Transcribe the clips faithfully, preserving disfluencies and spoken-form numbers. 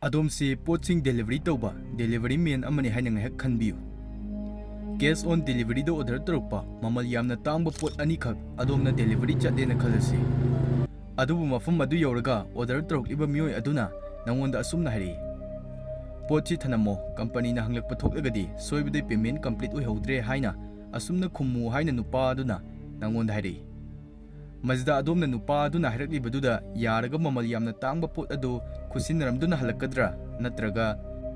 ꯑꯗꯣꯝꯁꯤ ꯄꯣꯠꯁꯤꯡ ꯗꯦꯂꯤꯚꯔꯤ ꯇꯧꯕ ꯗꯦꯂꯤꯚꯔꯤ ꯃꯦꯟ ꯑꯃꯅꯤ ꯍꯥꯏꯅ ꯉꯥꯏꯍꯥꯛ ꯈꯟꯕꯤꯌꯨ꯫ ꯀꯦꯁ ꯑꯣꯟ ꯗꯦꯂꯤꯚꯔꯤꯗ ꯑꯣꯔꯗꯔ ꯇꯧꯔꯛꯄ ꯃꯃꯜ ꯌꯥꯝꯅ ꯇꯥꯡꯕ ꯄꯣꯠ ꯑꯅꯤꯈꯛ ꯑꯗꯣꯝꯅ ꯗꯦꯂꯤꯚꯔꯤ ꯆꯠꯂꯦꯅ ꯈꯜꯂꯁꯤ꯫ ꯑꯗꯨꯕꯨ ꯃꯐꯝ ꯑꯗꯨ ꯌꯧꯔꯒ ꯑꯣꯔꯗꯔ ꯇꯧꯔꯛꯂꯤꯕ ꯃꯤꯑꯣꯏ ꯑꯗꯨꯅ ꯅꯉꯣꯟꯗ ꯑꯁꯨꯝꯅ ꯍꯥꯏꯔꯛꯏ, "ꯄꯣꯠꯁꯤ ꯊꯅꯝꯃꯣ, ꯀꯝꯄꯅꯤꯅ ꯍꯪꯂꯛꯄ ꯊꯣꯛꯂꯒꯗꯤ ꯁꯣꯏꯕꯗꯩ ꯄꯦꯃꯦꯟ ꯀꯝꯄ꯭ꯂꯤꯠ ꯑꯣꯏꯍꯧꯗ꯭ꯔꯦ" ꯍꯥꯏꯅ ꯑꯁꯨꯝꯅ ꯈꯨꯝꯃꯨ ꯍꯥꯏꯅ ꯅꯨꯄꯥ ꯑꯗꯨꯅ ꯅꯉꯣꯟꯗ ꯍꯥꯏꯔꯛꯏ꯫ ꯃꯁꯤꯗ ꯑꯗꯣꯝꯅ ꯅꯨꯄꯥ ꯑꯗꯨꯅ ꯍꯥꯏꯔꯛꯂꯤꯕꯗꯨꯗ ꯌꯥꯔꯒ ꯃꯃꯜ ꯌꯥꯝꯅ ꯇꯥꯡꯕ ꯄꯣꯠ ꯑꯗꯨ ꯈꯨꯠꯁꯤꯟꯅꯔꯝꯗꯨꯅ ꯍꯜꯂꯛꯀꯗ꯭ꯔꯥ, ꯅꯠꯇ꯭ꯔꯒ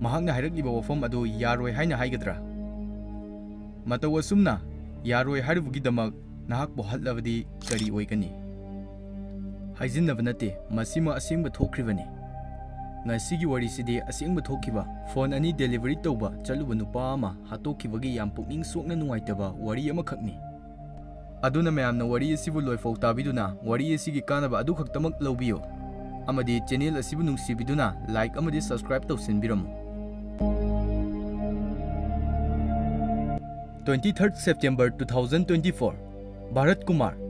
ꯃꯍꯥꯛꯅ ꯍꯥꯏꯔꯛꯂꯤꯕ ꯋꯥꯐꯝ ꯑꯗꯨ ꯌꯥꯔꯣꯏ ꯍꯥꯏꯅ ꯍꯥꯏꯒꯗ꯭ꯔꯥ? ꯃꯇꯧ ꯑꯁꯨꯝꯅ ꯌꯥꯔꯣꯏ ꯍꯥꯏꯔꯨꯕꯒꯤꯗꯃꯛ ꯅꯍꯥꯛꯄꯨ ꯍꯠꯂꯕꯗꯤ ꯀꯔꯤ ꯑꯣꯏꯒꯅꯤ? ꯍꯥꯏꯖꯤꯟꯅꯕ ꯅꯠꯇꯦ, ꯃꯁꯤꯃ ꯑꯁꯦꯡꯕ ꯊꯣꯛꯈ꯭ꯔꯤꯕꯅꯤ꯫ ꯉꯁꯤꯒꯤ ꯋꯥꯔꯤꯁꯤꯗꯤ ꯑꯁꯦꯡꯕ ꯊꯣꯛꯈꯤꯕ ꯐꯣꯟ ꯑꯅꯤ ꯗꯦꯂꯤꯚꯔꯤ ꯇꯧꯕ ꯆꯠꯂꯨꯕ ꯅꯨꯄꯥ ꯑꯃ ꯍꯥꯠꯇꯣꯛꯈꯤꯕꯒꯤ ꯌꯥꯝ ꯄꯨꯛꯅꯤꯡ ꯁꯣꯛꯅ ꯅꯨꯡꯉꯥꯏꯇꯕ ꯋꯥꯔꯤ ꯑꯃꯈꯛꯅꯤ꯫ ꯑꯗꯨꯅ ꯃꯌꯥꯝꯅ ꯋꯥꯔꯤ ꯑꯁꯤꯕꯨ ꯂꯣꯏꯐꯥꯎ ꯇꯥꯕꯤꯗꯨꯅ ꯋꯥꯔꯤ ꯑꯁꯤꯒꯤ ꯀꯥꯟꯅꯕ ꯑꯗꯨꯈꯛꯇꯃꯛ ꯂꯧꯕꯤꯌꯨ, ꯑꯃꯗꯤ ꯆꯦꯅꯦꯜ ꯑꯁꯤꯕꯨ ꯅꯨꯡꯁꯤꯕꯤꯗꯨꯅ ꯂꯥꯏꯛ ꯑꯃꯗꯤ ꯁꯕꯁꯀ꯭ꯔꯥꯏꯕ ꯇꯧꯁꯤꯟꯕꯤꯔꯝꯃꯨ꯫ Twenty third September two thousand twenty four, Bharat Kumar,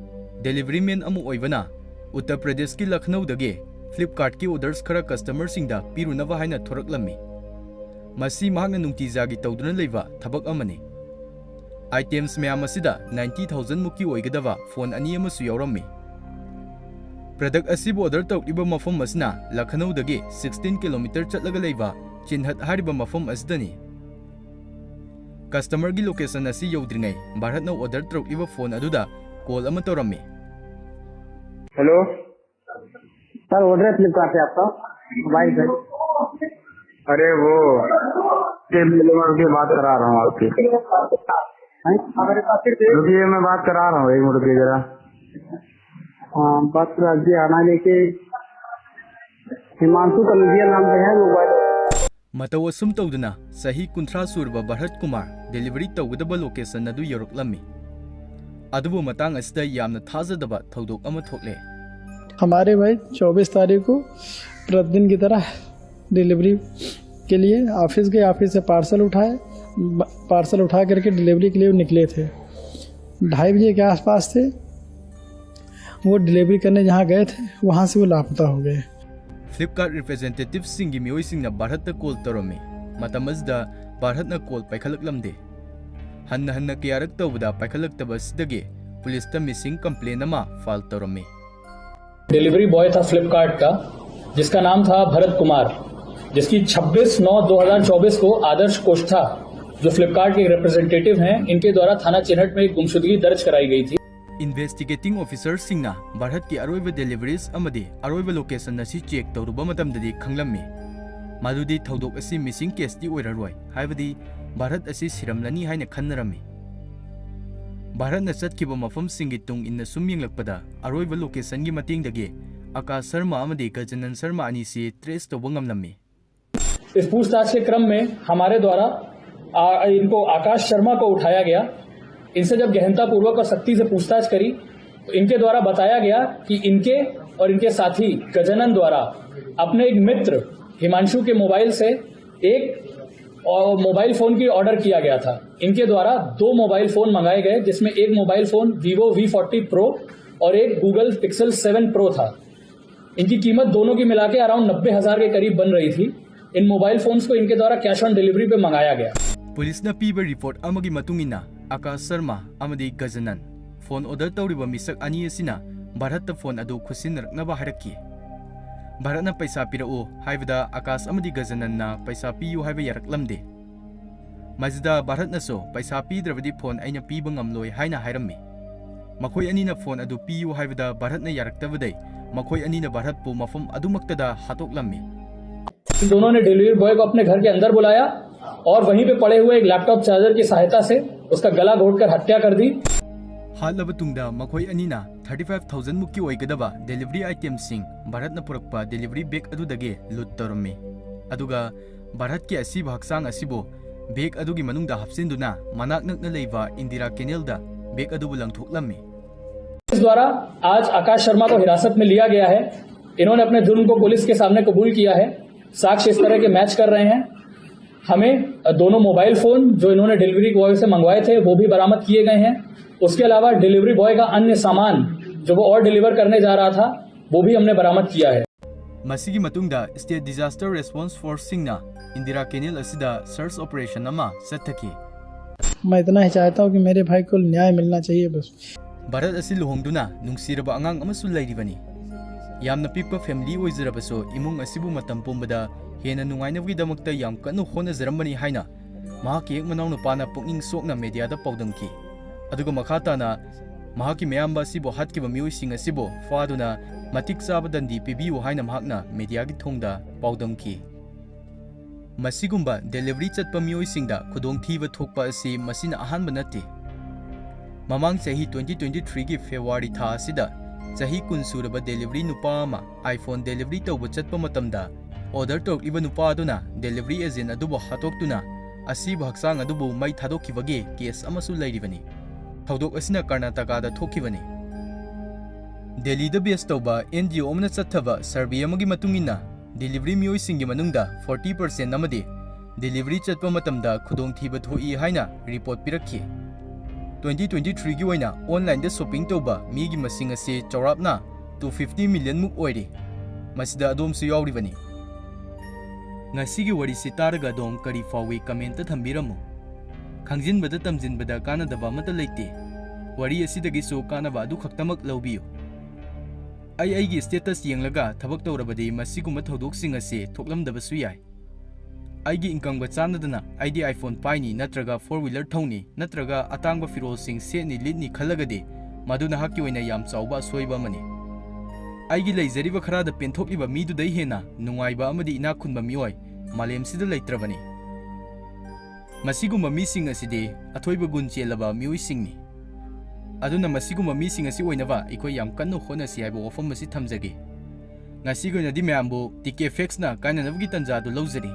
delivery man ꯑꯃ ꯑꯣꯏꯕꯅ ꯎꯠꯇꯔ ꯄ꯭ꯔꯗꯦꯁꯀꯤ ꯂꯈꯅꯧꯗꯒꯤ ꯐ꯭ꯂꯤꯞꯀꯥꯔꯠꯀꯤ ꯑꯣꯔꯗꯔꯁ ꯈꯔ ꯀꯁꯇꯃꯔꯁꯤꯡꯗ ꯄꯤꯔꯨꯅꯕ ꯍꯥꯏꯅ ꯊꯣꯔꯛꯂꯝꯃꯤ꯫ ꯃꯁꯤ ꯃꯍꯥꯛꯅ ꯅꯨꯡꯇꯤꯖꯥꯒꯤ ꯇꯧꯗꯨꯅ ꯂꯩꯕ ꯊꯕꯛ ꯑꯃꯅꯤ꯫ ꯑꯥꯏꯇꯦꯝꯁ ꯃꯌꯥꯝ ꯑꯁꯤꯗ ninety thousand ꯃꯨꯛꯀꯤ ꯑꯣꯏꯒꯗꯕ ꯐꯣꯟ ꯑꯅꯤ ꯑꯃꯁꯨ ꯌꯥꯎꯔꯝꯃꯤ꯫ ꯄ꯭ꯔꯗꯛ ꯑꯁꯤꯕꯨ ꯑꯣꯔꯗꯔ ꯇꯧꯔꯛꯂꯤꯕ ꯃꯐꯝ ꯑꯁꯤꯅ ꯂꯈꯅꯧꯗꯒꯤ sixteen ꯀꯤꯂꯣꯃꯤꯇꯔ ꯆꯠꯂꯒ ꯂꯩꯕ ꯆꯤꯟꯍꯠ ꯍꯥꯏꯔꯤꯕ ꯃꯐꯝ ꯑꯁꯤꯗꯅꯤ꯫ ꯀꯁꯇꯃꯔꯒꯤ ꯂꯣꯀꯦꯁꯟ ꯑꯁꯤ ꯌꯧꯗ꯭ꯔꯤꯉꯩ ꯚꯥꯔꯠꯅ ꯑꯣꯔꯗꯔ ꯇꯧꯔꯛꯂꯤꯕ ꯐꯣꯟ ꯑꯗꯨꯗ ꯀꯣꯜ ꯑꯃ ꯇꯧꯔꯝꯃꯤ꯫ हेलो। सर, ऑर्डर है फ्लिपकार्ट से आपका मोबाइल पे। अरे वो, ये मैं की बात करा रहा हूँ आपकी। हैं? रुकिए, मैं बात करा रहा हूँ, एक मिनट रुकिए जरा। हाँ, बात राजी आना लेके हिमांशु कनौजिया नाम पे है मोबाइल। ꯃꯇꯧ ꯑꯁꯨꯝ ꯇꯧꯗꯨꯅ ꯆꯍꯤ ꯀꯨꯟꯊ꯭ꯔꯥ ꯁꯨꯔꯕ ꯚꯥꯔꯠ ꯀꯨꯃꯥꯔ ꯗꯦꯂꯤꯚꯔꯤ ꯇꯧꯒꯗꯕ ꯂꯣꯀꯦꯁꯟ ꯑꯗꯨ ꯌꯧꯔꯛꯂꯝꯃꯤ꯫ ꯑꯗꯨꯕꯨ ꯃꯇꯥꯡ ꯑꯁꯤꯗ ꯌꯥꯝꯅ ꯊꯥꯖꯗꯕ ꯊꯧꯗꯣꯛ ꯑꯃ ꯊꯣꯛꯂꯦ꯫ हमारे भाई चौबीस तारीख को प्रतिदिन की तरह डिलीवरी के लिए ऑफिस गए, ऑफिस से पार्सल उठाए, पार्सल उठा करके डिलीवरी के लिए निकले थे। ढाई बजे के आसपास थे, वो डिलीवरी करने जहाँ गए थे, वहाँ से वो लापता हो गए। ꯐ꯭ꯂꯤꯞꯀꯥꯔꯠ ꯔꯤꯄ꯭ꯔꯖꯦꯟꯇꯦꯇꯤꯚꯁꯤꯡꯒꯤ ꯃꯤꯑꯣꯏꯁꯤꯡꯅ ꯚꯥꯔꯠꯇ ꯀꯣꯜ ꯇꯧꯔꯝꯃꯤ꯫ ꯃꯇꯝ ꯑꯁꯤꯗ ꯚꯥꯔꯠꯅ ꯀꯣꯜ ꯄꯥꯏꯈꯠꯂꯛꯂꯝꯗꯦ꯫ ꯍꯟꯅ ꯍꯟꯅ ꯀꯌꯥꯔꯛ ꯇꯧꯕꯗ ꯄꯥꯏꯈꯠꯂꯛꯇꯕ ꯑꯁꯤꯗꯒꯤ ꯄꯨꯂꯤꯁꯇ ꯃꯤꯁꯤꯡ ꯀꯝꯄ꯭ꯂꯦꯟ ꯑꯃ ꯐꯥꯏꯜ ꯇꯧꯔꯝꯃꯤ꯫ डिलीवरी बॉय था फ्लिपकार्ट का, जिसका नाम था भरत कुमार, जिसकी छब्बीस नौ दो हज़ार चौबीस को आदर्श कोष्ठा, जो फ्लिपकार्ट के रिप्रेजेंटेटिव हैं, इनके द्वारा थाना चिनहट में एक गुमशुदगी दर्ज कराई गई थी। ꯏꯟꯚꯦꯁꯇꯤꯒꯦꯇꯤꯡ ꯑꯣꯐꯤꯁꯔꯁꯤꯡꯅ ꯚꯥꯔꯠꯀꯤ ꯑꯔꯣꯏꯕ ꯗꯦꯂꯤꯚꯔꯤꯁ ꯑꯃꯗꯤ ꯑꯔꯣꯏꯕ ꯂꯣꯀꯦꯁꯟ ꯑꯁꯤ ꯆꯦꯛ ꯇꯧꯔꯨꯕ ꯃꯇꯝꯗꯗꯤ ꯈꯪꯂꯝꯃꯤ ꯃꯗꯨꯗꯤ ꯊꯧꯗꯣꯛ ꯑꯁꯤ ꯃꯤꯁꯤꯡ ꯀꯦꯁꯇꯤ ꯑꯣꯏꯔꯔꯣꯏ, ꯍꯥꯏꯕꯗꯤ ꯚꯥꯔꯠ ꯑꯁꯤ ꯁꯤꯔꯝꯂꯅꯤ ꯍꯥꯏꯅ ꯈꯟꯅꯔꯝꯃꯤ꯫ ꯚꯥꯔꯠꯅ ꯆꯠꯈꯤꯕ ꯃꯐꯝꯁꯤꯡꯒꯤ ꯇꯨꯡ ꯏꯟꯅ ꯁꯨꯝ ꯌꯦꯡꯂꯛꯄꯗ ꯑꯔꯣꯏꯕ ꯂꯣꯀꯦꯁꯟꯒꯤ ꯃꯇꯦꯡꯗꯒꯤ ꯑꯀꯥꯁ ꯁꯔꯃ ꯑꯃꯗꯤ ꯒꯖꯅꯟ ꯁꯔꯃ ꯑꯅꯤꯁꯤ ꯇ꯭ꯔꯦꯁ ꯇꯧꯕ ꯉꯝꯂꯝꯃꯤ꯫ इस पूछताछ के क्रम में हमारे द्वारा आ, इनको आकाश शर्मा को उठाया गया। इनसे जब गहनतापूर्वक और सख्ती से पूछताछ करी तो इनके द्वारा बताया गया कि इनके और इनके साथी गजानन द्वारा अपने एक मित्र हिमांशु के मोबाइल से एक और मोबाइल फोन की ऑर्डर किया गया था। इनके द्वारा दो मोबाइल फोन मंगाए गए, जिसमें एक mobile phone Vivo V forty Pro और एक Google Pixel seven Pro था। इनकी कीमत दोनों की मिला के अराउंड नब्बे हजार के करीब बन रही थी। इन मोबाइल फोन्स को इनके द्वारा कैश ऑन डिलीवरी पे मंगाया गया। ꯄꯨꯂꯤꯁꯅ ꯄꯤꯕ ꯔꯤꯄꯣꯔꯠ ꯑꯃꯒꯤ ꯃꯇꯨꯡ ꯏꯟꯅ ꯑꯀꯥꯁ ꯁꯔꯃ ꯑꯃꯗꯤ ꯒꯖꯅꯟ ꯐꯣꯟ ꯑꯣꯔꯗꯔ ꯇꯧꯔꯤꯕ ꯃꯤꯁꯛ ꯑꯅꯤ ꯑꯁꯤꯅ ꯚꯥꯔꯠꯇ ꯐꯣꯟ ꯑꯗꯨ ꯈꯨꯠꯁꯤꯟꯅꯔꯛꯅꯕ ꯍꯥꯏꯔꯛꯈꯤ꯫ ꯚꯥꯔꯠꯅ ꯄꯩꯁꯥ ꯄꯤꯔꯛꯎ ꯍꯥꯏꯕꯗ ꯑꯀꯥꯁ ꯑꯃꯗꯤ ꯒꯖꯅꯟꯅ ꯄꯩꯁꯥ ꯄꯤꯌꯨ ꯍꯥꯏꯕ ꯌꯥꯔꯛꯂꯝꯗꯦ꯫ ꯃꯁꯤꯗ ꯚꯥꯔꯠꯅꯁꯨ ꯄꯩꯁꯥ ꯄꯤꯗ꯭ꯔꯕꯗꯤ ꯐꯣꯟ ꯑꯩꯅ ꯄꯤꯕ ꯉꯝꯂꯣꯏ ꯍꯥꯏꯅ ꯍꯥꯏꯔꯝꯃꯤ꯫ ꯃꯈꯣꯏ ꯑꯅꯤꯅ ꯐꯣꯟ ꯑꯗꯨ ꯄꯤꯌꯨ ꯍꯥꯏꯕꯗ ꯚꯥꯔꯠꯅ ꯌꯥꯔꯛꯇꯕꯗꯩ ꯃꯈꯣꯏ ꯑꯅꯤꯅ ꯚꯥꯔꯠꯄꯨ ꯃꯐꯝ ꯑꯗꯨꯃꯛꯇꯗ ꯍꯥꯠꯇꯣꯛꯂꯝꯃꯤ꯫ इन दोनों ने डिलीवरी बॉय को अपने घर के अंदर बुलाया और वहीं पे पड़े हुए एक लैपटॉप चार्जर की सहायता से उसका गला घोंटकर हत्या कर दी। ꯍꯥꯠꯂꯕ ꯇꯨꯡꯗ ꯃꯈꯣꯏ ꯑꯅꯤꯅ ꯊꯥꯔꯇꯤ ꯐꯥꯏꯚ ꯊꯥꯎꯖꯟ ꯃꯨꯛꯀꯤ ꯑꯣꯏꯒꯗꯕ ꯗꯦꯂꯤꯚꯔꯤ ꯑꯥꯏꯇꯦꯝꯁꯤꯡ ꯚꯥꯔꯠꯅ ꯄꯨꯔꯛꯄ ꯗꯦꯂꯤꯚꯔꯤ ꯕꯦꯒ ꯑꯗꯨꯗꯒꯤ ꯂꯨꯠ ꯇꯧꯔꯝꯃꯤ꯫ ꯑꯗꯨꯒ ꯚꯥꯔꯠꯀꯤ ꯑꯁꯤꯕ ꯍꯛꯆꯥꯡ ꯑꯁꯤꯕꯨ ꯕꯦꯒ ꯑꯗꯨꯒꯤ ꯃꯅꯨꯡꯗ ꯍꯥꯞꯆꯤꯟꯗꯨꯅ ꯃꯅꯥꯛ ꯅꯛꯅ ꯂꯩꯕ ꯏꯟꯗꯤꯔꯥ ꯀꯦꯅꯦꯜꯗ ꯕꯦꯒ ꯑꯗꯨꯕꯨ ꯂꯪꯊꯣꯛꯂꯝꯃꯤ꯫ पुलिस द्वारा आज आकाश शर्मा को हिरासत में लिया गया है। इन्होंने अपने जुर्म को पुलिस के सामने कबूल किया है। साक्ष्य इस तरह के मैच कर रहे हैं। हमें दोनों मोबाइल फोन जो इन्होंने डिलीवरी बॉय से मंगवाए थे वो भी बरामद किए गए हैं। उसके अलावा डिलीवरी बॉय का अन्य सामान जो वो और डिलीवर करने जा रहा था वो भी हमने बरामद किया है। ꯃꯁꯤꯒꯤ ꯃꯇꯨꯡꯗ State Disaster Response Forceꯁꯤꯡꯅ ꯏꯟꯗꯤꯔꯥ ꯀꯦꯅꯦꯜ ꯑꯁꯤꯗ search operation ꯑꯃ ꯆꯠꯊꯈꯤ꯫ मैं इतना ही चाहता हूँ कि मेरे भाई को न्याय मिलना चाहिए बस। ꯚꯥꯔꯠ ꯑꯁꯤ ꯂꯨꯍꯣꯡꯗꯨꯅ ꯅꯨꯡꯁꯤꯔꯕ ꯑꯉꯥꯡ ꯑꯃꯁꯨ ꯂꯩꯔꯤꯕꯅꯤ꯫ ꯌꯥꯝꯅ ꯄꯤꯛꯄ family ꯑꯣꯏꯖꯔꯕꯁꯨ ꯏꯃꯨꯡ ꯑꯁꯤꯕꯨ ꯃꯇꯝ ꯄꯨꯝꯕꯗ ꯍꯦꯟꯅ ꯅꯨꯡꯉꯥꯏꯅꯕꯒꯤꯗꯃꯛꯇ ꯌꯥꯝ ꯀꯟꯅ ꯍꯣꯠꯅꯖꯔꯝꯕꯅꯤ ꯍꯥꯏꯅ ꯃꯍꯥꯛꯀꯤ ꯍꯦꯛ ꯃꯅꯥꯎꯅꯨꯄꯥꯅ ꯄꯨꯛꯅꯤꯡ ꯁꯣꯛꯅ mediaꯗ ꯄꯥꯎꯗꯝꯈꯤ꯫ ꯑꯗꯨꯒ ꯃꯈꯥ ꯇꯥꯅ ꯃꯍꯥꯛꯀꯤ ꯃꯌꯥꯝꯕ ꯑꯁꯤꯕꯨ ꯍꯥꯠꯈꯤꯕ ꯃꯤꯑꯣꯏꯁꯤꯡ ꯑꯁꯤꯕꯨ ꯐꯥꯗꯨꯅ ꯃꯇꯤꯛ ꯆꯥꯕ ꯗꯟꯗꯤ ꯄꯤꯕꯤꯌꯨ ꯍꯥꯏꯅ ꯃꯍꯥꯛꯅ mediaꯒꯤ ꯊꯣꯡꯗ ꯄꯥꯎꯗꯝꯈꯤ꯫ ꯃꯁꯤꯒꯨꯝꯕ delivery ꯆꯠꯄ ꯃꯤꯑꯣꯏꯁꯤꯡꯗ ꯈꯨꯗꯣꯡꯊꯤꯕ ꯊꯣꯛꯄ ꯑꯁꯤ ꯃꯁꯤꯅ ꯑꯍꯥꯟꯕ ꯅꯠꯇꯦ꯫ ꯃꯃꯥꯡ ꯆꯍꯤ twenty twenty threeꯒꯤ February ꯊꯥ ꯑꯁꯤꯗ ꯆꯍꯤ ꯀꯨꯟ ꯁꯨꯔꯕ delivery ꯅꯨꯄꯥ ꯑꯃ iPhone delivery ꯇꯧꯕ ꯆꯠꯄ ꯃꯇꯝꯗ order ꯇꯧꯔꯛꯂꯤꯕ ꯅꯨꯄꯥ ꯑꯗꯨꯅ delivery agent ꯑꯗꯨꯕꯨ ꯍꯥꯠꯇꯣꯛꯇꯨꯅ ꯑꯁꯤꯕ ꯍꯛꯆꯥꯡ ꯑꯗꯨꯕꯨ ꯃꯩ ꯊꯥꯗꯣꯛꯈꯤꯕꯒꯤ case ꯑꯃꯁꯨ ꯂꯩꯔꯤꯕꯅꯤ꯫ ꯊꯧꯗꯣꯛ ꯑꯁꯤꯅ ꯀꯔꯅꯥꯇꯀꯥꯗ ꯊꯣꯛꯈꯤꯕꯅꯤ꯫ ꯗꯦꯜꯂꯤꯗ base ꯇꯧꯕ NGO ꯑꯃꯅ ꯆꯠꯊꯕ survey ꯑꯃꯒꯤ ꯃꯇꯨꯡ ꯏꯟꯅ delivery ꯃꯤꯑꯣꯏꯁꯤꯡꯒꯤ ꯃꯅꯨꯡꯗ forty percent ꯑꯃꯗꯤ delivery ꯆꯠꯄ ꯃꯇꯝꯗ ꯈꯨꯗꯣꯡꯊꯤꯕ ꯊꯣꯛꯏ ꯍꯥꯏꯅ report ꯄꯤꯔꯛꯈꯤ꯫ twenty twenty threeꯒꯤ ꯑꯣꯏꯅ onlineꯗ shopping ꯇꯧꯕ ꯃꯤꯒꯤ ꯃꯁꯤꯡ ꯑꯁꯤ ꯆꯥꯎꯔꯥꯛꯅ two fifty million ꯃꯨꯛ ꯑꯣꯏꯔꯤ꯫ ꯃꯁꯤꯗ ꯑꯗꯣꯝꯁꯨ ꯌꯥꯎꯔꯤꯕꯅꯤ꯫ ꯉꯁꯤꯒꯤ ꯋꯥꯔꯤꯁꯤ ꯇꯥꯔꯒ ꯑꯗꯣꯝ ꯀꯔꯤ ꯐꯥꯎꯏ commentꯇ ꯊꯝꯕꯤꯔꯝꯃꯨ꯫ ꯈꯪꯖꯤꯟꯕꯗ ꯇꯝꯖꯤꯟꯕꯗ ꯀꯥꯟꯅꯗꯕ ꯑꯃꯠꯇ ꯂꯩꯇꯦ꯫ ꯋꯥꯔꯤ ꯑꯁꯤꯗꯒꯤꯁꯨ ꯀꯥꯟꯅꯕ ꯑꯗꯨ ꯈꯛꯇꯃꯛ ꯂꯧꯕꯤꯌꯨ꯫ ꯑꯩ ꯑꯩꯒꯤ status ꯌꯦꯡꯂꯒ ꯊꯕꯛ ꯇꯧꯔꯕꯗꯤ ꯃꯁꯤꯒꯨꯝꯕ ꯊꯧꯗꯣꯛꯁꯤꯡ ꯑꯁꯤ ꯊꯣꯛꯂꯝꯗꯕꯁꯨ ꯌꯥꯏ꯫ ꯑꯩꯒꯤ incomeꯒ ꯆꯥꯟꯅꯗꯅ ꯑꯩꯗꯤ iPhone ꯄꯥꯏꯅꯤ ꯅꯠꯇ꯭ꯔꯒ four wheeler ꯊꯧꯅꯤ ꯅꯠꯇ꯭ꯔꯒ ꯑꯇꯥꯡꯕ ꯐꯤꯔꯣꯜꯁꯤꯡ ꯁꯦꯠꯅꯤ ꯂꯤꯠꯅꯤ ꯈꯜꯂꯒꯗꯤ ꯃꯗꯨ ꯅꯍꯥꯛꯀꯤ ꯑꯣꯏꯅ ꯌꯥꯝ ꯆꯥꯎꯕ ꯑꯁꯣꯏꯕ ꯑꯃꯅꯤ꯫ ꯑꯩꯒꯤ ꯂꯩꯖꯔꯤꯕ ꯈꯔꯗ ꯄꯦꯟꯊꯣꯛꯂꯤꯕ ꯃꯤꯗꯨꯗꯩ ꯍꯦꯟꯅ ꯅꯨꯡꯉꯥꯏꯕ ꯑꯃꯗꯤ ꯏꯅꯥꯛ ꯈꯨꯟꯕ ꯃꯤꯑꯣꯏ ꯃꯥꯂꯦꯝꯁꯤꯗ ꯂꯩꯇ꯭ꯔꯕꯅꯤ꯫ ꯃꯁꯤꯒꯨꯝꯕ ꯃꯤꯁꯤꯡ ꯑꯁꯤꯗꯤ ꯑꯊꯣꯏꯕ ꯒꯨꯟ ꯆꯦꯜꯂꯕ ꯃꯤꯑꯣꯏꯁꯤꯡꯅꯤ꯫ ꯑꯗꯨꯅ ꯃꯁꯤꯒꯨꯝꯕ ꯃꯤꯁꯤꯡ ꯑꯁꯤ ꯑꯣꯏꯅꯕ ꯑꯩꯈꯣꯏ ꯌꯥꯝ ꯀꯟꯅ ꯍꯣꯠꯅꯁꯤ ꯍꯥꯏꯕ ꯋꯥꯐꯝ ꯑꯁꯤ ꯊꯝꯖꯒꯦ꯫ ꯉꯁꯤꯒꯤ ꯑꯣꯏꯅꯗꯤ ꯃꯌꯥꯝꯕꯨ TK Factsꯅ ꯀꯥꯏꯅꯅꯕꯒꯤ ꯇꯟꯖꯥꯗꯨ ꯂꯧꯖꯔꯤ꯫